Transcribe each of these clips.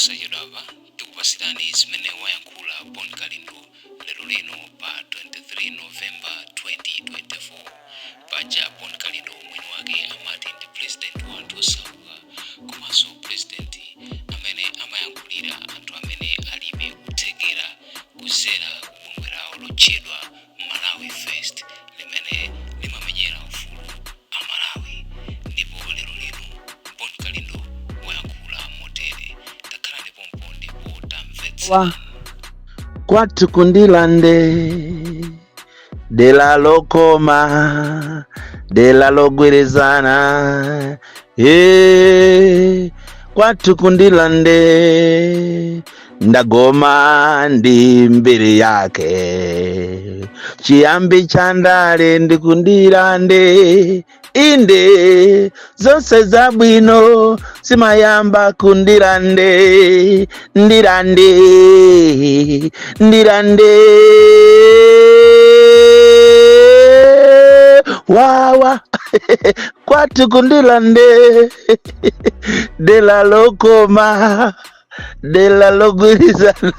Posachedwapa tikupasirani zimene wayankhula Bon Kalindo lero lino pa 23 November 2024. Paja Bon Kalindo mwini wake amati ndi president wa anthu osauka komanso president amene amayankhulira anthu amene alibe kuthekera kuzera ku bungwe lawo lotchedwa Malawi First limene limamenyera ufulu a Malawi. Ndipo lero lino Bon Kalindo wayankhula motere. Takhalani pompo ndipo tamvetserani. Kwathu ku Ndirande, dera lokoma, dera logwirizana, kwathu ku Ndirande, ndagoma ndi mbiri yake. Chiyambi cha ndale ndi ku Ndirande, inde zonse zabwino zimayamba ku Ndirande, Ndirande, Ndirande. Wawa kwathu ku Ndirande, dera lokoma, dera logwirizana,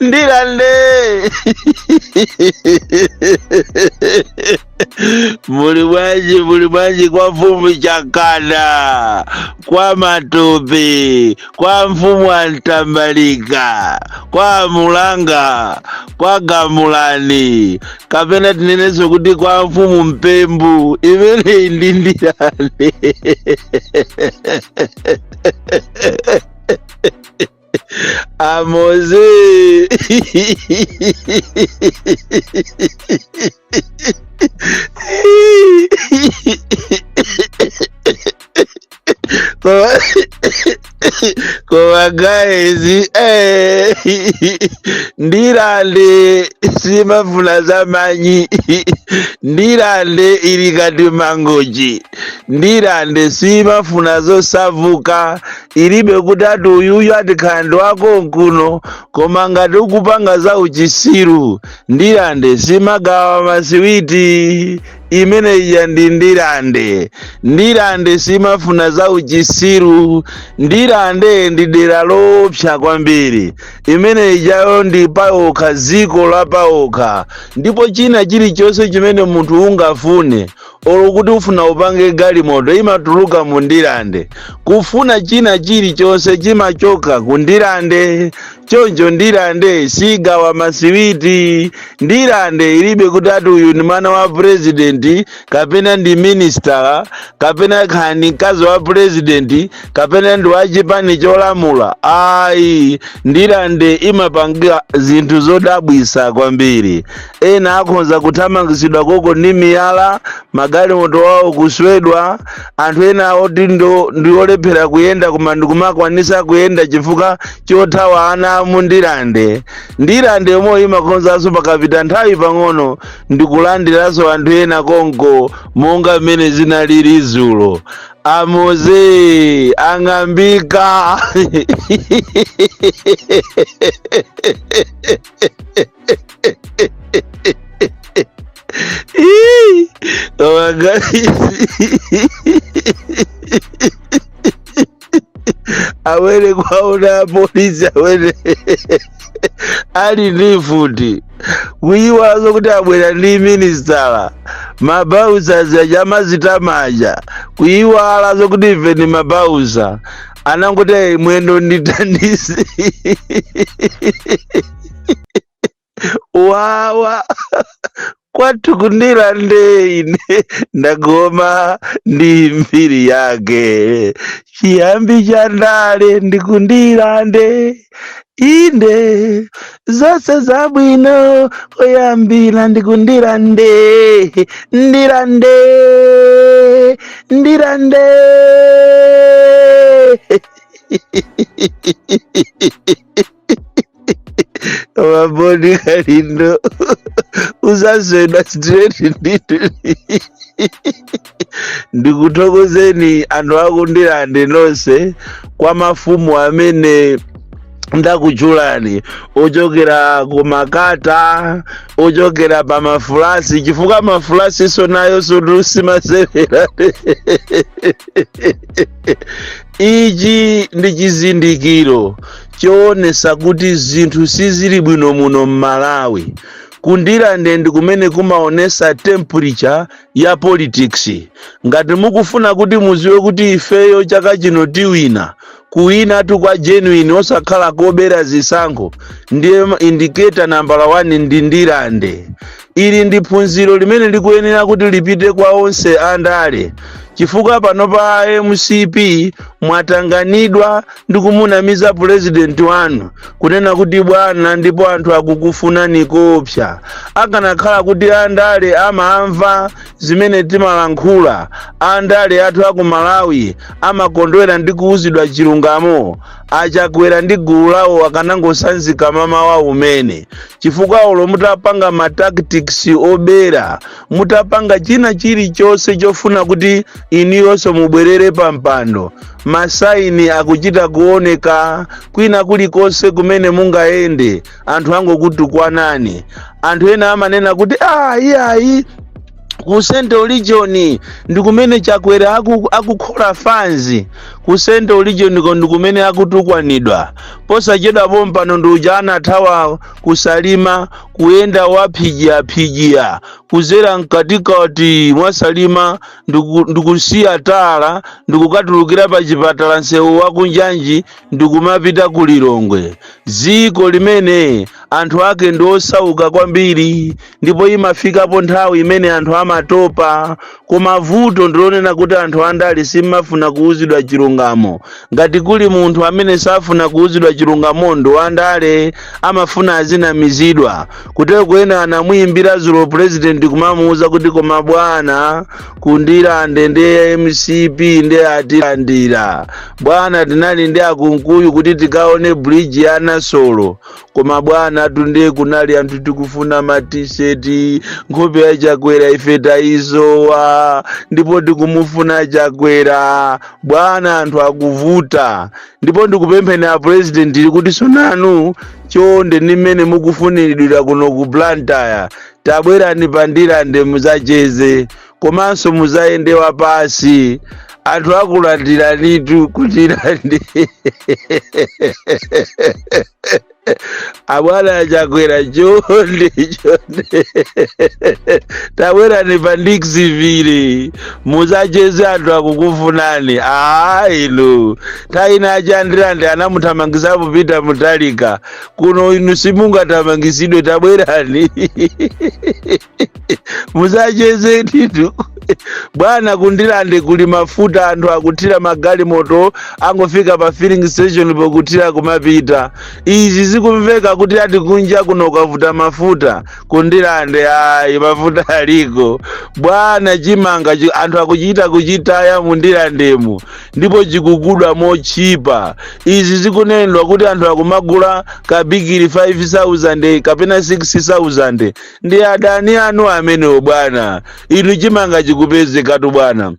Ndirande. Muli bwanji, muli bwanji kwa mfumu Chakana, kwa Matope, kwa mfumu Antambalika, kwa Mulanga, kwa Gamulani, kapena tinenenso kuti kwa mfumu Mpembu. Imeneyi ndi Ndirande. Amoze. Koma guys, Ndirande simafuna zamanyi. Ndirande ili ngati Mangochi. Ndirande simafuna zosavuka, ilibe kuti ati uyuyu ati khandi wako nkuno, koma ngati ukupanga za uchisiru, Ndirande simagawa masiwiti. Imene ija ndi Ndirande. Ndirande simafuna za uchisiru. Ndirande ndi dera loopsa kwambiri. Imene ijayo ndi paokha, dziko la paokha, ndipo china chilichonse chimene munthu ungafune, olo kuti ufuna upange galimoto, imatuluka mu Ndirande. Kufuna china chilichonse chimachoka ku Ndirande. Choncho Ndirande sigawa masiwiti. Ndirande ilibe kuti ati uyu ndi mwana wa purezidenti, kapena ndi minister, kapena khani mkazi wa purezidenti, kapena ndi wa chipani cholamula. Ayi, Ndirande imapanga zinthu zodabwisa kwambiri. Ena akhonza kuthamangitsidwa koko ndi miyala, magalimoto awo kuswedwa, anthu ena oti ndi olephera kuyenda koma ndikumakwanisa kuyenda chifukwa chothawa ana amu Ndirande. Ndirande yomwe imakonzanso pakapita nthawi pang'ono ndikulandiranso anthu ena konko, monga mmene zinalili dzulo. Amoze ang'ambika. Ii, koma guys, awere kwaona apolisi awere ali ndi mfuti, kuyiwazo kuti abwera ndi ministala, mabausa aja amazitamaja, kuyiwala zokuti ife ndi mabausa, anangoti, "Ei, mwendo ndithandize." Wawa kwathu ku Ndirande, ine ndagoma ndi mbiri yake. Chiyambi cha ndale ndi ku Ndirande, inde zonse zabwino poyambira ndi ku Ndirande, Ndirande, Ndirande. A Bon Kalindo uzaswedwa straight ndithu. Ndikuthokozeni anthu aku Ndirande nonse, kwa mafumu amene Ndakutchulani ochokera ku Makata, ochokera pa Mafulasi, chifukwa Mafulasiso nayo simasewera. Ichi ndi chizindikiro choonesa kuti zinthu sizili bwino muno m'Malawi. Kundilande ndi kumene kumaonesa temperature ya politics. Ngati mukufuna kuti muziwe kuti ifeyo chaka chino tiwina, kuwinatu kwa genuine, osakhala kobera zisankho, ndiye indicator nambala 1 ndi Ndilande. Ili ndi phunziro limene likuyenera kuti lipite kwa onse andale, chifukwa pano pa MCP mwatanganidwa ndi kumunamiza purezidenti wanu kunena kuti, "Bwana, ndipo anthu akukufunani kopsa." Akanakhala kuti andale amamva zimene timalankhula, andale athu aku Malawi amakondwera ndi kuwuzidwa chilungamo, Achakwera ndi gulu lawo akanangosanzika mamawa umene, chifukwa olo mutapanga ma tactics obera, mutapanga china chilichonse chofuna kuti inuyonso mubwerere pa mpando, ma sign akuchita kuoneka kwina kulikonse kumene mungayende. Anthu angokutukwanani. Anthu ena amanena kuti, "Ah, iyayi, ku Central Region ndi kumene Chakwera akukhola fans. Ku Central Region ko ndi kumene akutukwanidwa." Posachedwa pompano ndi uja anathawa kusalima, kuyenda waphijiaphijiya kuzera mkatikati mwa Salima, ndikusiya tala, ndikukatulukira pa chipatala, nsewu wakunjanji, ndikumapita ku Lilongwe, dziko limene anthu ake ndi osauka kwambiri, ndipo imafikapo nthawi imene anthu amatopa. Koma vuto ndilonena kuti anthu andale simmafuna kuwuzidwa chilungamo. Ngati kuli munthu amene safuna kuwuzidwa chilungamo ndi wandale, amafuna azinamizidwa. Kutero ena anamuyimbira zulo president kumamuwuza kuti, "Koma bwana, kundilande ndi MCP ndi atilandira. Bwana, tinali ndi Akunkuyu kuti tikaone bridge ya Nasolo, koma bwana, tunde kunali anthu tikufuna matiseti. Nkhope ya Chakwera ife tayisowa, ndipo tikumufuna Chakwera. Bwana, anthu akuvuta." Ndipo ndikupempheni a president kuti sonanu chonde, ndi mmene mukufuniridwira kuno ku Blantyre, tabwerani pandilande muzacheze, komanso muzayende wapasi. Anthu akulandiranitu kutilande. Abwana Achakwera, chonde chonde, tabwerani pa Ndixivile muzacheze, anthu akukufunani. Aa inu, nthawi ina achandilande anamuthamangisapo Peter Mutharika. Kuno inu simungathamangisidwe. Tabwerani muzacheze titu bwana. Kundilande kuli mafuta, anthu akuthira magalimoto, angofika pa filling station pokuthira kumapita. Izi zikumveka kuti ati kunja kuno kwavuta mafuta, kundilande ayi, mafuta aliko bwana. Chimanga anthu akuchita kuchitaya mundilandemo, ndipo chikugudwa mochipa. Izi zikunenedwa kuti anthu akumagula kabigiri 5000 kapena 6000 ndi adani anu amenewo bwana. Inu, chimanga chikupezekatu bwana.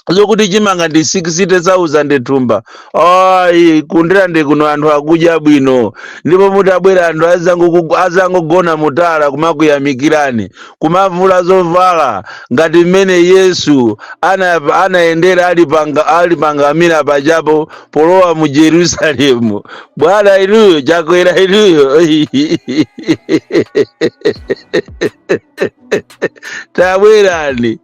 Zokuti chimanga ndi 60,000 thumba, ayi, kundilande kuno anthu akudya bwino. Ndipo mutabwera, anthu azangogona mutala kumakuyamikirani, kumavula zovala ngati mmene Yesu anayendera ali pangamira pajapo polowa mu Jerusalemu. Bwana inuyo, Chakwera inuyo, tabwerani.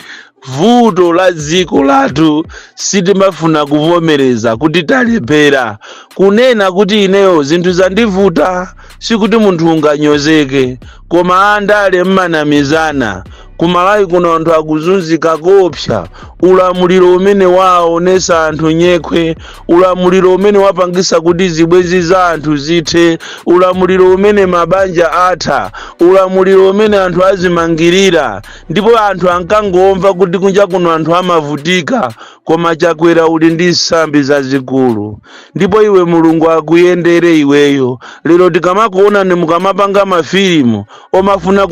Vuto la dziko lathu, sitimafuna kuvomereza kuti talephera. Kunena kuti ineyo zinthu zandivuta, sikuti munthu unganyozeke, koma andale mmanamizana. Kumalawi kuno anthu akuzunzika kopsa. Ulamuliro umene waonesa anthu nyekhwe, ulamuliro umene wapangisa kuti zibwenzi za anthu zithe, ulamuliro umene mabanja atha, ulamuliro umene anthu azimangirira, ndipo anthu ankangomva kuti kunja kuno anthu amavutika. Koma Chakwera, uli ndi nsambi zazikulu, ndipo iwe Mulungu akuyendere iweyo. Lero tikamakuonani mukamapanga mafilimu omafuna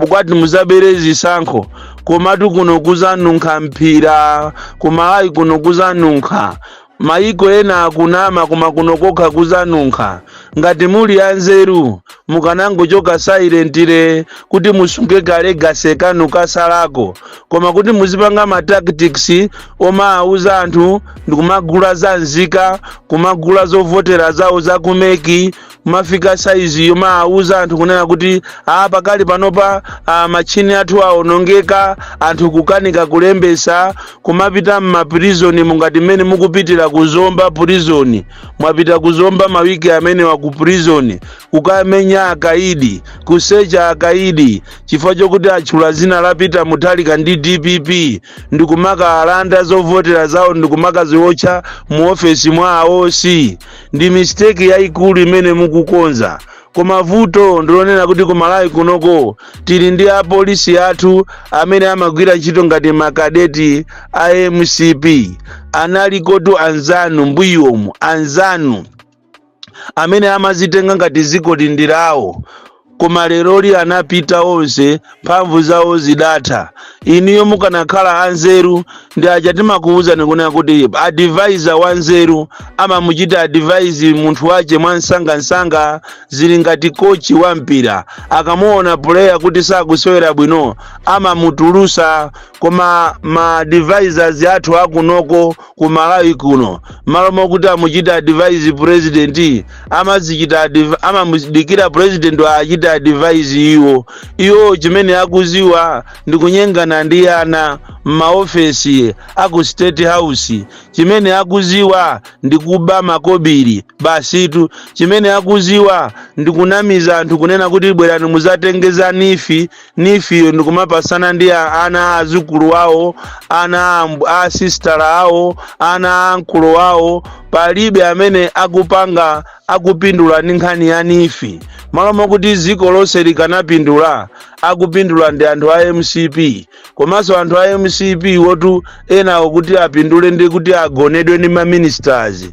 kwati muzabere zisankho, komatu kuno kuzanunkha mphira. Kumalawi kuno kuzanunkha. Mayiko ena akunama, koma kuno kokha kuzanunkha. Ngati muli anzeru, mukanangochoka silently kuti musunge ka legacy kanu kasalako, koma kuti muzipanga ma tactics omawuza anthu ndikumagula za nzika, kumagula zovotera zawo za ku MEC, kumafika saizi yomawuza anthu kunena kuti a pakali panopa machini athu awonongeka, anthu kukanika kulembesa, kumapita mmaprison mungati mmene mukupitira kuzomba prison. Mwapita kuzomba mawiki amene wa ku prison kukamenya akaidi, kusecha akaidi chifukwa chokuti atchula zina la Peter Mutharika ndi DPP, ndikumaka alanda zovotera zawo, ndikumaka ziwotcha mu ofesi mwa aosi. Ndi mistake yayikulu imene mukukonza. Koma vuto ndilonena kuti ku Malawi kunoko tili ndi apolisi athu amene amagwira ntchito ngati makadeti a MCP. Analikotu anzanu mbuyomu, anzanu amene amazitenga ngati dziko ndi lawo, koma leroli anapita onse, mphamvu zawo zidatha. Iniyo mukanakhala anzeru, ndi aja timakuwuzani kunena kuti advisor wanzeru amamuchita advise munthu wache mwansangansanga. Zili ngati kochi wa mpira, akamuona player kuti sakusewera bwino amamutulusa. Koma ma advisors athu akunoko ku Malawi kuno, malo mokuti amuchita advise president, amazichita amamudikira president achita advise iwo. Iwo chimene akuziwa ndi kunyengana ndi ana m'maofesi aku State House. Chimene akuziwa ndi kuba makobiri basitu. Chimene akuziwa ndi kunamiza anthu kunena kuti bwerani muzatengeza NEEF. NEEF yo ndikumapasana ndi ana azukulu awo, ana a sistala awo, ana a ankulu awo. Palibe amene akupanga akupindula ndi nkhani ya NEEF. Malo mokuti dziko lonse likanapindula, akupindula ndi anthu a MCP. Komanso anthu a MCP wotu enawo kuti apindule ndi kuti agonedwe ndi maministers.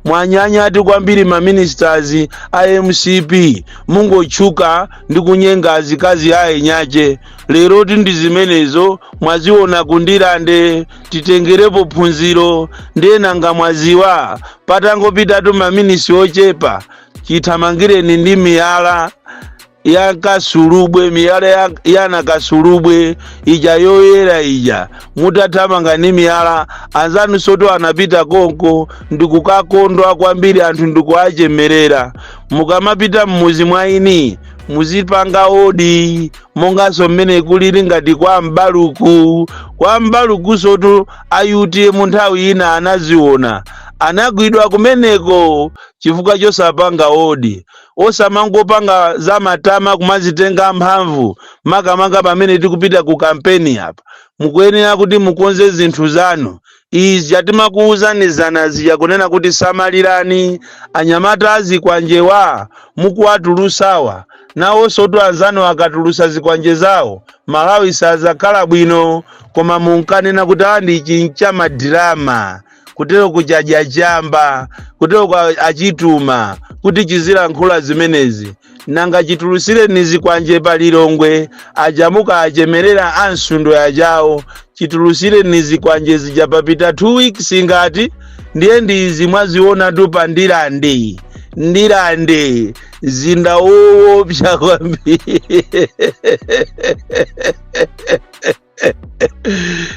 Mwanyanyati kwambiri maministers a MCP, mungotchuka ndi kunyenga azikazi a enyache. Lero ndi zimenezo mwaziona kundilande, titengerepo phunziro. Ndiye nanga mwaziwa patangopitatu maminisi ochepa, chithamangireni ndi miyala ya kasulubwe, miyala yana kasulubwe ija yoyera ija. Mutathamanga ndi miyala, anzanu soto anapita konko ndikukakondwa kwambiri, anthu ndikuachemerera. Mukamapita mmuzi mwa ini muzipanga odi, monganso mmene kulili ngati kwa Mbaluku. Kwa Mbaluku sotu a UTM nthawi ina anaziona, anagwidwa kumeneko chifukwa chosapanga odi. Osamangopanga za matama kumazitenga mphamvu, makamaka pamene tikupita ku kampeni apa. Mukuyenera kuti mukonze zinthu zanu. Izi atimakuwuzani zana zija kunena kuti samalirani anyamata azikwanjewa mukuwatulusawa. Nawonso tu anzanu akatulusa zikwanje zawo, Malawi sazakhala bwino. Koma munkanena kuti andi chincha madrama, kutero kuchadya chamba, kutero kwa achituma kuti chizilankhula zimenezi. Nanga chitulusireni zikwanje pa Lilongwe ajamuka achemerera ansundo ajawo. Chitulusireni zikwanje zija papita 2 weeks ngati. Ndiye ndizi mwaziona tu pa Ndilande. Ndilande mzinda woopsa kwambiri.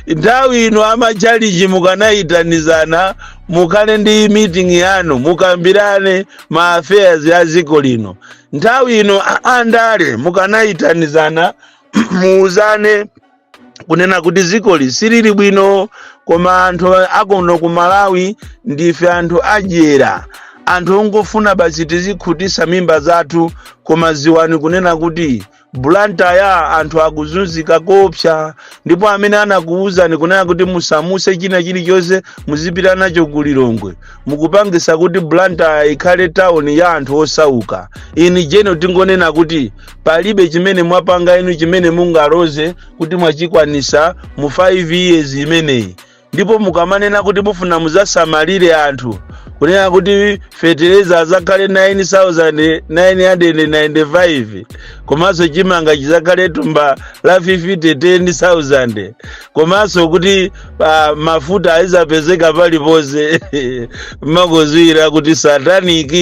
Nthawi ino amachalichi mukanayitanizana, mukhale ndi meeting yanu, mukambirane ma affairs ya dziko lino. Nthawi ino andale mukanayitanizana, muuzane kunena kuti dzikoli silili bwino. Koma anthu akuno ku Malawi ndife anthu adyera, anthu ongofuna basi tizikhutisa mimba zathu. Koma ziwani kunena kuti Blantyre anthu akuzunzika kopsa. Ndipo amene anakuwuzani kunena kuti musamuse china chilichonse muzipita nacho ku Lilongwe, mukupangisa kuti Blantyre ikhale tawuni ya anthu osauka. Ini jeno tingonena kuti palibe chimene mwapanga inu chimene mungaloze kuti mwachikwanisa mu 5 years imeneyi. Ndipo mukamanena kuti mufuna muzasamalire anthu, kunena kuti fetereza azakhale 9995, Komanso chimanga chizakhale thumba la 50 10,000, komanso kuti mafuta azapezeka paliponse. Makuziwira kuti satanic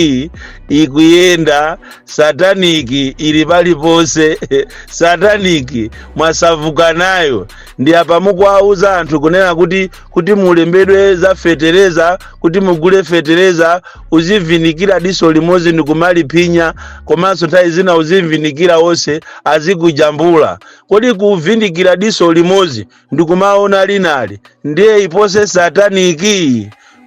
ikuyenda, satanic ili paliponse, satanic mwasavuka nayo. Ndi apa mukuwauza anthu kunena kuti mulembedwe za fetereza, kuti mugule fetereza uzivinikira diso limodzi ndi kumaliphinya, komanso nthawi zina uzivinikira wonse azikujambula. Kodi kuvindikira diso limodzi ndikumaona linali ndiye ipose satanic?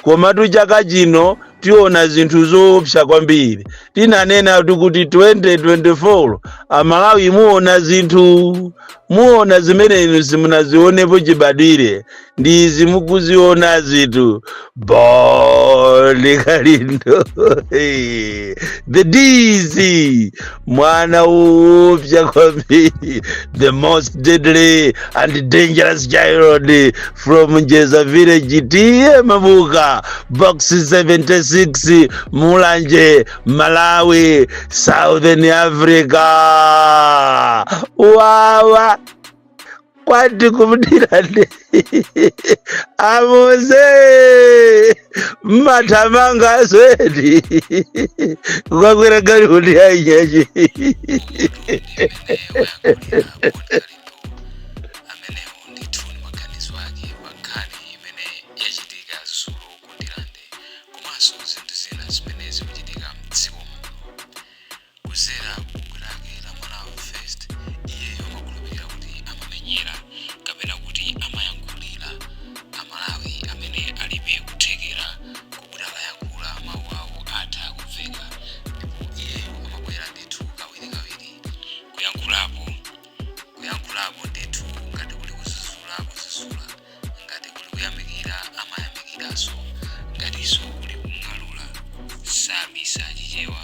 Komatu chaka chino tiona zinthu zoopsa kwambiri. Tinanena kuti 2024 Amalawi muona zinthu, muona zimene inu simunazionepo chibadwire. Ndi izi mukuziona zinthu. Bon Kalindo, the DC, mwana woopsa kwambiri, the most deadly and dangerous child from Njeza village, T/A Mabuka, Box 76, Mulanje, Malawi, Southern Africa. Wawa kwati kumdirande amuze mmathamanga swedi kukakwera galimoto yanyachi. Ndimene wayankhulira Bon Kalindo amenewo. Ndithu ndi maganizo ake pa nkhani imene yachitika dzulo ku Ndirande, komanso zinthu zina zimene zikuchitika mdziko muno. Kuzera kubungwe lake la Malawi First, iyeyo amakhulupirira kuti amamenyera kapena kuti amayankhulira Amalawi amene alibe kuthekera kokuti akayankhula mawu awo atha kumveka. Ndipo iyeyo amabwera ndithu kawirikawiri kuyankhulapo, kuyankhulapo ndithu. Ngati kuli kuzuzula, kuzuzula; ngati kuli kuyamikira, amayamikiranso; ngatinso kuli kung'alula, sabisa Chichewa.